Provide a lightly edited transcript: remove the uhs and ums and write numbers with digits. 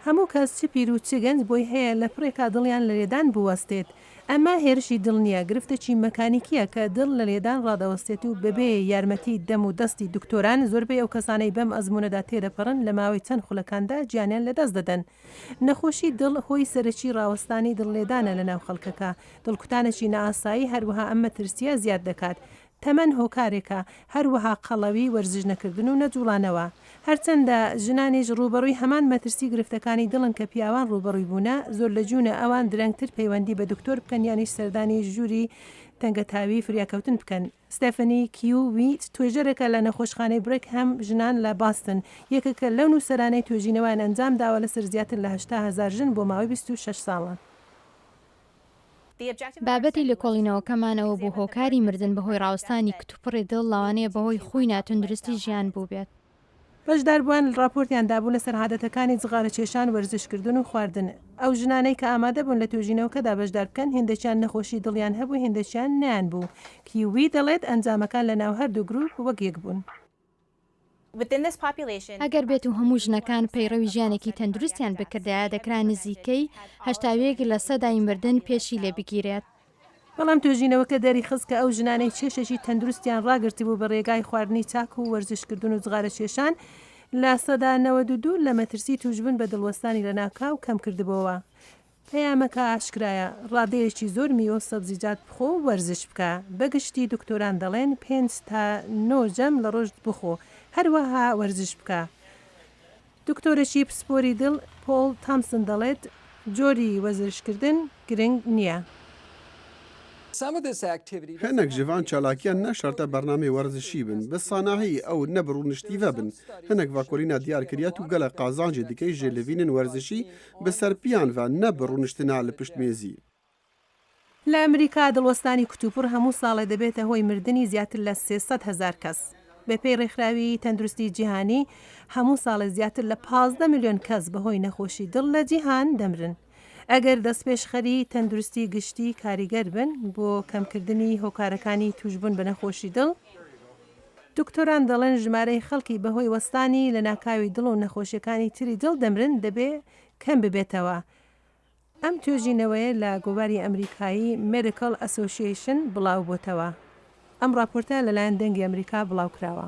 هەموو کەس چ پیر و چ گەنج بۆی هەیە لە پڕێکا دڵیان لە لێدان بوەستێت. ئەمە هێرشی دڵ نییە، گرفتێکی مەکانیکییە کە دڵ لە لێدان ڕادەوەستێت و بەبێ یارمەتی دەم و دەستی دکتۆران زۆربەی ئەو کەسانەی بەم ئەزموونەدا تێدەپەڕن لە ماوەی چەند خولەکاندا گیانیان لەدەست دەدەن. نەخۆشی دڵ هۆی سەرەکی ڕاوەستانی دڵ لێدانە لەناو خەڵکەکە، دڵکوتانێکی نائاسایی هەروەها ئەم مەترسییە زیاد دەکات. تەمەن هۆکارێکە، هەروەها قەڵەوی، وەرزش نەکردن و نەجوڵانەوە. هەرچەندە ژنانیش ڕووبەڕووی هەمان مەترسی گرفتەکانی دڵن کە پیاوان ڕووبەڕووی بوونە، زۆر لە جوونە ئەوان درەنگتر پەیوەندی بە دکتۆر بکەن یانیش سەردانی ژووری تەنگەتاوی فریاکەوتن بکەن. ستێفانی کیو ویت، توێژەرێکە لە نەخۆشخانەی بریگهام ژنان لە باستن، یەکێکە لەو نووسەرانەی توێژینەوەیان ئەنجامداوە لەسەر زیاتر لە 80,000 ژن بۆ ماوەی 26 ساڵ. بابەتی لێکۆڵینەوەکەمان ئەوە بوو هۆکاری مردن بەهۆی ڕاوەستانی کتوپڕی دڵ لەوانەیە بەهۆی خووی ناتەندروستی ژیان بووبێت. بەشداربووان ڕاپۆرتیان دابوو لەسەر عادەتەکانی جغارەکێشان، وەرزشکردن و خواردن. ئەو ژنانەی کە ئامادەبوون لە توێژینەوەکەدا بەشدار بکەن هێندێکیان نەخۆشی دڵیان هەبوو هێندێکیان نەیانبوو. کیوی دەڵێت ئەنجامەکان لەناو هەردوو گروپ وەک یەک بوون. ئەگەر بێت و هەموو ژنەکان پەیڕەوی ژیانێکی تەندروستیان بکردایە دەکرا نزیکەی 81 لە سەدای مردن پێشی لێ بگیرێت. بەڵام توێژینەوەکە دەریخست کە ئەو ژنانەی چێشێکی تەندروستیان ڕاگرتبوو بە ڕێگای خواردنی چاک و وەرزشکردن و جغارەکێشان، 92% لە مەترسی تووشبوون بە دڵوەستانی لەناکاو کەمکردبۆوە. پەیامەکە ئاشکرایە، ڕادەیەکی زۆر میوە و سەبزیجات بخۆ و وەرزش بکە، بە گشتی دکتۆران دەڵێن پێنج تا نۆ جەم لە ڕۆژ بخۆ، هەروەها وەرزش بکە. دکتۆرێکی پسپۆری دڵ پۆڵ تامسن دەڵێت، جۆری وەزرشکردن گرنگ نییە. هەنەک ji van çalakiyan ne şert e bernameyê werzişî bin, bi sanahî ew ne bi rûniştî ve bin. Hinek vekolîna diyar kiriye tu gelek qazancê dikey ji livînên werzişî bi ser piyan ve ne bi rûniştina li pişt mêzî. لە ئەمریکا دڵوەستانی کوتوپڕ هەموو ساڵێ دەبێتە هۆی مردنی زیاتر لە 300 هەزار کەس. بەپێی ڕێکخراوی تەندروستی جیهانی، هەموو ساڵێ زیاتر لە 15 ملیۆن کەس بەهۆی نەخۆشی دڵ لە جیهان دەمرن. ئەگەر دەستپێشخەری تەندروستی گشتی کاریگەر بن بۆ کەمکردنی هۆکارەکانی تووشبوون بە نەخۆشی دڵ، دکتۆران دەڵێن ژمارەی خەڵکی بەهۆی وەستانی لەناکاوی دڵ و نەخۆشیەکانی تری دڵ دەمرن دەبێ کەم ببێتەوە. ئەم توێژینەوەیە لە گۆڤاری ئەمریکایی Medical Association بڵاوبۆتەوە. ئەم ڕاپۆرتە لەلایەن دەنگی ئەمریکا بڵاوکراوە.